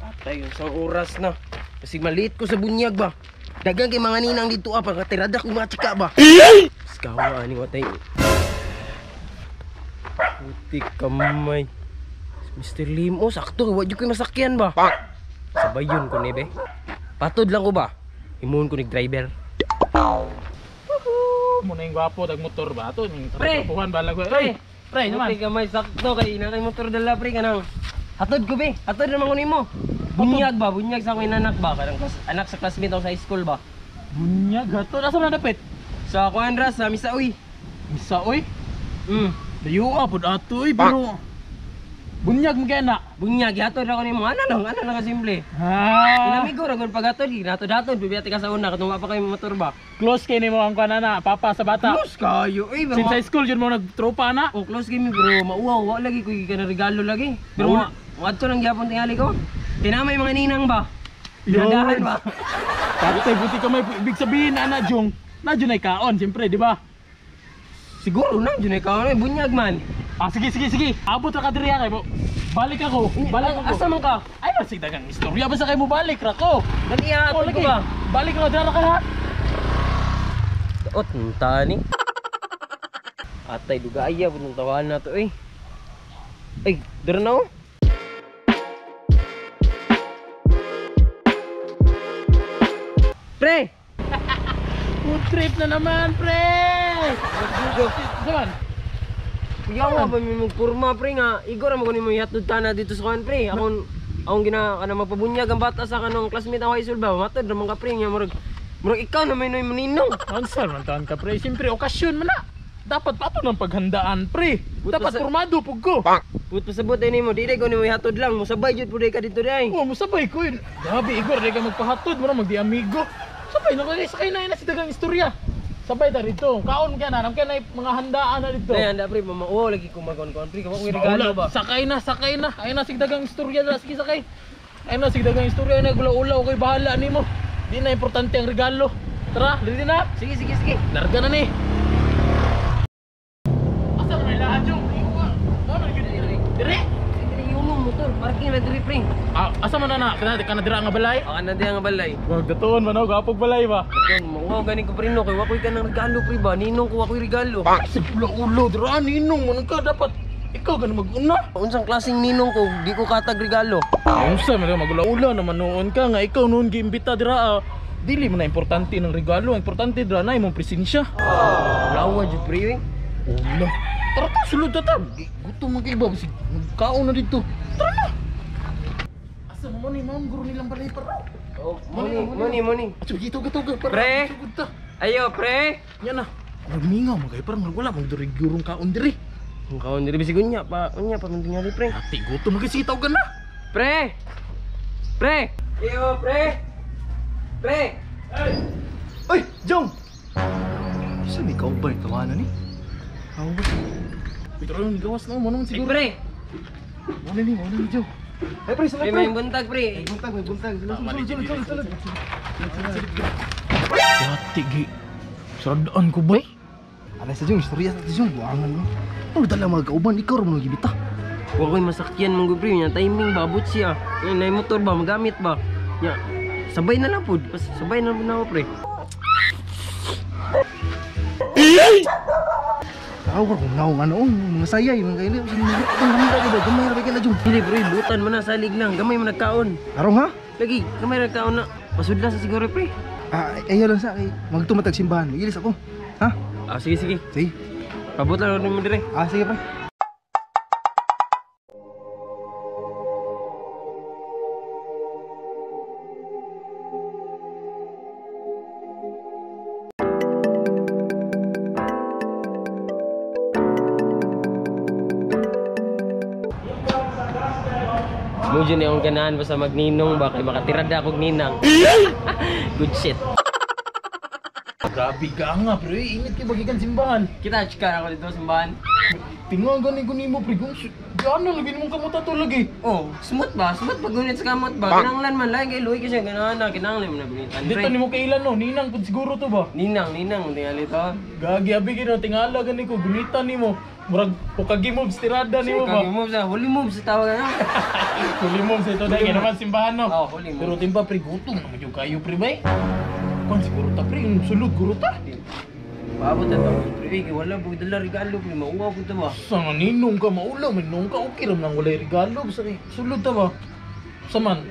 Patay, isang oras na. Kasi maliit ko sa bunyag ba. Dagang kay mga ninang dito ah, pagkatirada ko mga chika ba. Skawa ani watay. Putik kamay. Mr. Lim, oh sakto, wa jud koy masakyan ba. Sabayon ko ni be. Patod lang ko ba. Imuon ko nig driver. Muna yung gwapo tag motor ba ato ning Pre! trapuhan ba lago. Pre! Pre naman. Putik kamay sakto kay ina kay motor dala pre kanang. Hatod ko be, hatod naman ko nimo. Bunyag ba, bunyag sa akong inanak ba kanang anak sa classmate ako sa high school ba. Bunyag ato asa man dapit? Sa kuan ra sa Misaoy. Misa oy. Mm. Dayo pud ato oy pero bunyag mo kay na. Bunyag hatod ra ko nimo. Ano lang ka simple. Ha. Inamigo ra gud paghatod, ginatod-hatod bibiyate ka sa una katong wa pa kay motor ba. Close kay nimo ang kuan na papa sa bata. Close kayo eh pero Since high school yun mo nagtropa na. Oh, close kay mi pero mauwaw wa lagi ko gikan regalo lagi. Pero wadto lang gyapon tingali ko. Tinamay mga ninang ba? Dinadahan ba? Tatay buti ka may ibig sabihin na na jong. Na jud ay kaon siyempre, di ba? Siguro na jud ikaw na bunyag man. Ah sige sige sige. Abot ra ka diri ha, kay mo. Balik ako. Balik ako. Asa man ka? Ay masig dagang istorya basta kay mo balik ra ko. Dali ha, Oh, atod ko lagi. ba? Balik ra dara ka ha. Ot, tani. Atay dugaya pud ng tawahan na to eh. Ay, dara na oh. Pre! Food trip na naman, pre! Saman? Kuya nga ba may magpurma pre nga. Igor mo kunin mo ihatod ta na dito sa kuan pre. Akong akong gina kana magpabunyag ang bata sa kanong classmate ako high school ba. Matod ra man ka pre nga murag murag ikaw na may noy maninong. Answer man taon ka, pre. Siyempre, okasyon man na. Dapat pa ito ng paghandaan, pre. Buto Dapat pormado pug ko. Put pasabot ay nimo di ko nimo ihatod lang. Musabay jud pud ka dito day. Oh, musabay ko yun. Grabe, Igor, di ka magpahatod. Mura magdi amigo. Sabay na kayo, sakay na yun na si dagang istorya. Sabay ta dito. Kaon ka na, namka na mga handaan na dito. Day anda pre, mamauwaw lagi ko magon-kon pre. Kawa ko regalo ba. Sakay na, sakay na. Ayun na, sigdagang istorya na. Sige, sakay. Ayun na, sigdagang istorya na. Gula-ulaw ko'y bahala nimo. Di na importante ang regalo. Tara, ready na. Sige sige sige. Larga na ni. Asa man lahat yung dire? Dire yung motor, parking na dire pre. Ah, asa man na na? Kana kana dira nga balay? Ah, kana dira nga balay. Wag datuon man og gapog balay ba. Datuon mo gani ko pre no kay wa koy kanang regalo pre ba. Ninong ko wa koy regalo. Ay, ulo dira ninong man ka dapat ikaw gani mag-una. Unsang klaseng ninong ko di ko katag regalo. Unsa man ka magula-ula naman noon ka nga ikaw noon giimbita dira. Dili man na importante ng regalo, ang importante dira na imong presensya. Lawa jud pre. Ula. Tara ta, sulod ta ta. Gutom man kay ba, bisig magkaon na dito. Tara na. Asa mo ni ma'am guro nilang balay para. Oh, muni muni muni. Ato gito gito para. Pre. Sugod ta. Ayo pre. Yan na. Nagmingaw man kay parang wala man diri gurong kaon diri. Ang kaon diri bisig unya pa man tingali pre. Ati gutom man kay sitaw na. Pre. Pre. Ayo pre. Pre. Hey. Oy, Jong. Sa mi kauban tawanan ni. Kauban. Pero ang gawas na mo naman siguro. Pre. Mo ni, Jong. Ay pre, Pre, pre. may buntag pre. May buntag, may buntag. Sulod, sulod, sulod, sulod. Ati gi. Saradaan ko bay. Alay sa Jong, istorya sa Jong, buangan mo. Ano dala mga kauban, ikaw ra mo gibita. Wa ko'y masakyan mong pre, nya timing ba abot siya. Nya nay motor ba magamit ba? Nya sabay na lang pud, sabay na lang ako pre. Tawag ko naong ano, mga sayay, mga kaili. Ang ramda ko ba, gamay ra ba kay na Jong. Dili pre, butan mo na salig lang, gamay mo nagkaon. Arong ha? Lagi, gamay nagkaon na. Pasudla sa siguro pre. Ah, ayaw lang sa kay magtumatag simbahan. Ilis ako. Ha? Ah, sige sige. Sige. Pabot lang mo dire. Ah, sige pre. Mo jud ni akong ganahan basta magninong ba kay makatirada akong ninang. Good shit. Grabe ka nga pre, init kay bagikan simbahan. Kita chika ako dito sa simbahan. Tinga gani ko nimo pre, kung Ano lagi nimong kamuta to lagi? Oh, smooth ba? Smooth pag gunit sa kamot ba? Kinahanglan man lang kay luhi kasi ganahan na kinahanglan mo na gunitan. Dito nimo kailan no, ninang pud siguro to ba? Ninang, ninang tingali to. Gagi abi gino tingala gani ko gunitan nimo. Murag pukagi moves tirada nimo ba? Kagi moves ah, holy moves sa tawag na. Holy moves ito dai kay naman simbahan no. Oh, holy moves. Pero timba pre gutom naman yung kayo pre bay. Kwan siguro ta pre, yung sulod guro ta. Paabot na to. Pre, kay wala pug dala regalo pre, mauwa pud ta ba? Sa nga ninong ka maulaw, ninong ka okay ra man walay regalo basta kay sulod ta ba. Sa man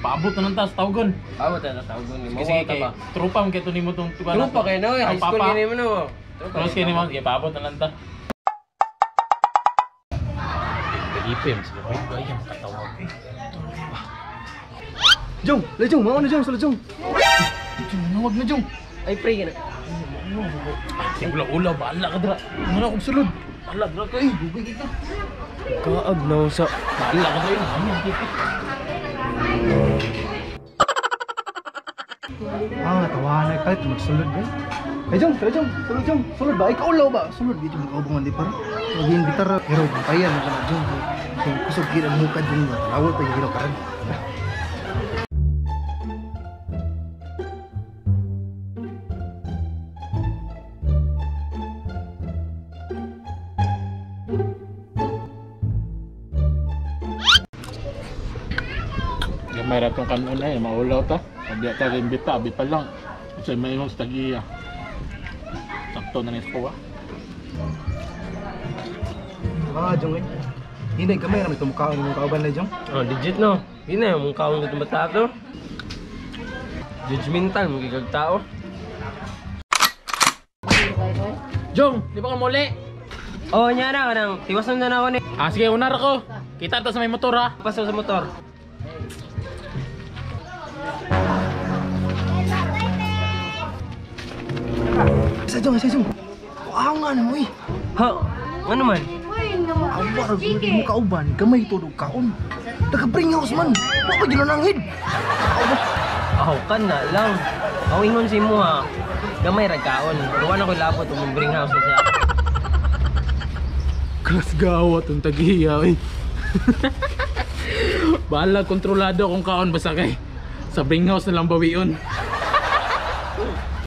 paabot na ng taas tawagan. Paabot na tawagon ni Sige sige mauwa ta kay ba? tropa man kay to nimo tong tugan. Tropa kay no, high school papa. gini mo no. Tropa. Close kay nimo, sige paabot na lang ta. Felipe, sila ba yung gaya makatawag eh. Jong, la Jong, mao na Jong, sulod Jong. Jong, nawag na Jong. Ay pre gina. Sige, ula-ula, bahala ka dra. Ano akong sulod? Bahala dra ka eh, dugay kita. Kaag na sa Bahala ka dra eh, ayan, kita. Ah, tawanan kalit magsulod ba? Ay Jong, tara Jong, sulod Jong, sulod ba? Ikaw ulaw ba? Sulod dito magkaubong di para. Mag-iimbitar ra. Pero bantayan na ka na Jong. Kung kusog gid ang muka Jong, tanawol pa yung karan. Gamay ra tong kanon ay, maulaw ta. Abi ta imbita, abi pa lang. Sa may imong tagiya. Sakto na ni sa kuha. Ah, Jong eh. Hinay gamay ra may tumukaon ng kauban na Jong. Oh, legit no. Gina mong kaon dito bata to. Judgmental mo gigag tao. Jong, di ba ka muli? Oh, nya na kanang tiwasan na ako ni. Ah, sige, unar ako. Kita ta sa may motor ha. Paso sa motor. Isa Jong, isa Jong. Wow nga mo eh. Ha, ano man? Awa ra gud mo kauban, gamay to og kaon. Taga-bring house man. Wa pa ginananghid. Aw, kan na lang. Aw ingon si mo ha. Gamay ra kaon. Pero wala ko'y labot umong bring house na siya. Kelas gawat ang tagiya eh. Bahala kontrolado kung kaon basta kay sa bring house na lang bawion.